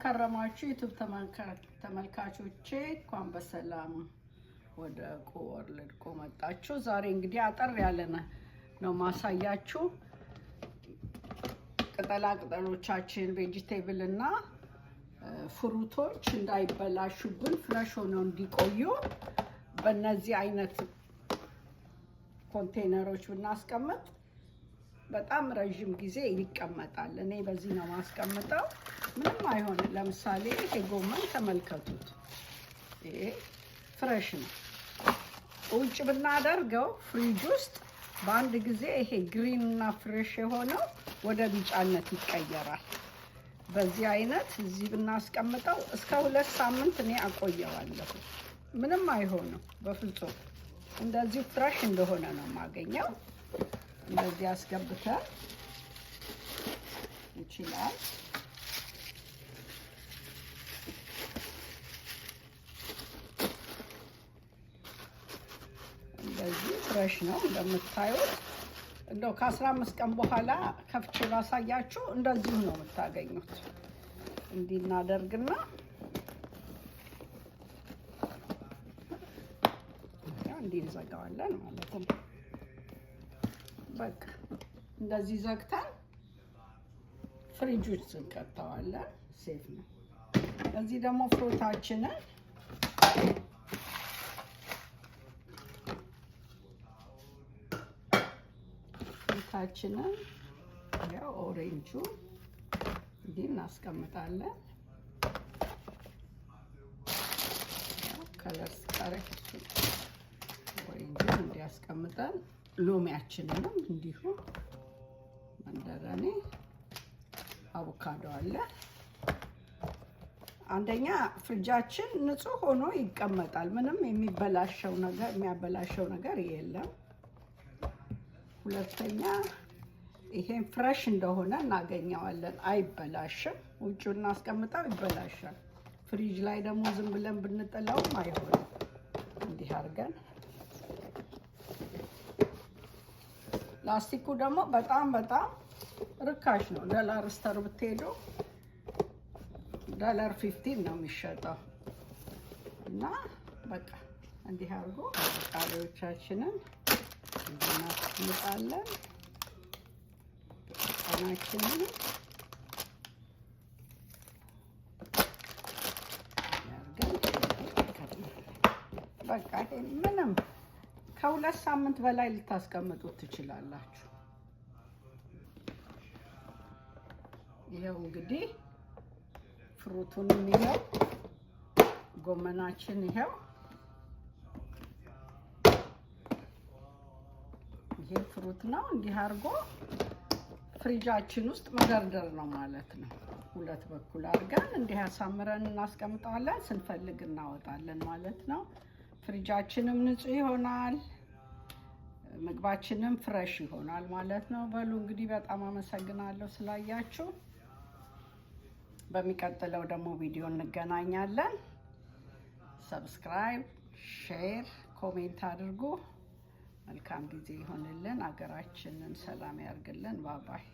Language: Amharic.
ከረማችሁ YouTube ተመልካቾቼ፣ እንኳን በሰላም ወደ ቆ World ቆ መጣችሁ። ዛሬ እንግዲህ አጠር ያለ ነው ማሳያችሁ። ቅጠላ ቅጠሎቻችን vegetable እና fruit ኦች እንዳይበላሹብን fresh ሆነው እንዲቆዩ በእነዚህ አይነት ኮንቴነሮች ብናስቀምጥ በጣም ረዥም ጊዜ ይቀመጣል። እኔ በዚህ ነው ማስቀምጠው፣ ምንም አይሆንም። ለምሳሌ ይሄ ጎመን ተመልከቱት፣ ይሄ fresh ነው። ውጭ ብናደርገው ፍሪጅ ውስጥ በአንድ ጊዜ ይሄ green እና fresh የሆነው ወደ ቢጫነት ይቀየራል። በዚህ አይነት እዚህ ብናስቀምጠው እስከ 2 ሳምንት እኔ አቆየዋለሁ። ምንም አይሆንም በፍጹም። እንደዚሁ fresh እንደሆነ ነው የማገኘው። እንደዚህ አስገብተን ይችላል። እንደዚህ fresh ነው እንደምታዩት። እንደው ከ15 ቀን በኋላ ከፍቼ ባሳያችሁ እንደዚሁ ነው የምታገኙት። እንዲህ እናደርግና እንዲህ እንዘጋዋለን ማለት ነው። በቃ እንደዚህ ዘግተን ፍሪጅ ውስጥ እንከተዋለን። Safe ነው። እዚህ ደግሞ fruit ኣችንን ያው orange ኡ እንዲህ እናስቀምጣለን። Color ሲቀረች orange ኡን እንዲያስቀምጠን ሎሚያችንንም እንዲሁ መንደረኔ አቮካዶ አለ። አንደኛ ፍሪጃችን ንጹህ ሆኖ ይቀመጣል። ምንም የሚያበላሸው ነገር የለም። ሁለተኛ ይሄን fresh እንደሆነ እናገኘዋለን፣ አይበላሽም። ውጭ እናስቀምጠው ይበላሻል። ፍሪጅ ላይ ደግሞ ዝም ብለን ብንጥለውም አይሆንም። እንዲህ አድርገን ላስቲኩ ደግሞ በጣም በጣም ርካሽ ነው። Dollar store ብትሄዱ $1.15 ነው የሚሸጠው። እና በቃ እንዲህ አድርጎ ቃሪዎቻችንን እናስቀምጣለን። ቃናችንን አድርገን በቃ ይሄ ምንም ከ2 ሳምንት በላይ ልታስቀምጡት ትችላላችሁ። ይኸው እንግዲህ fruit ኡንም ይኸው ጎመናችን ይኸው ይሄ fruit ነው። እንዲህ አድርጎ ፍሪጃችን ውስጥ መደርደር ነው ማለት ነው። ሁለት በኩል አድርገን እንዲህ አሳምረን እናስቀምጠዋለን። ስንፈልግ እናወጣለን ማለት ነው። ፍሪጃችንም ንጹህ ይሆናል፣ ምግባችንም fresh ይሆናል ማለት ነው። በሉ እንግዲህ በጣም አመሰግናለሁ ስላያችሁ። በሚቀጥለው ደግሞ ቪዲዮ እንገናኛለን። Subscribe፣ share፣ comment አድርጉ። መልካም ጊዜ ይሆንልን። አገራችንን ሰላም ያርግልን። Bye bye።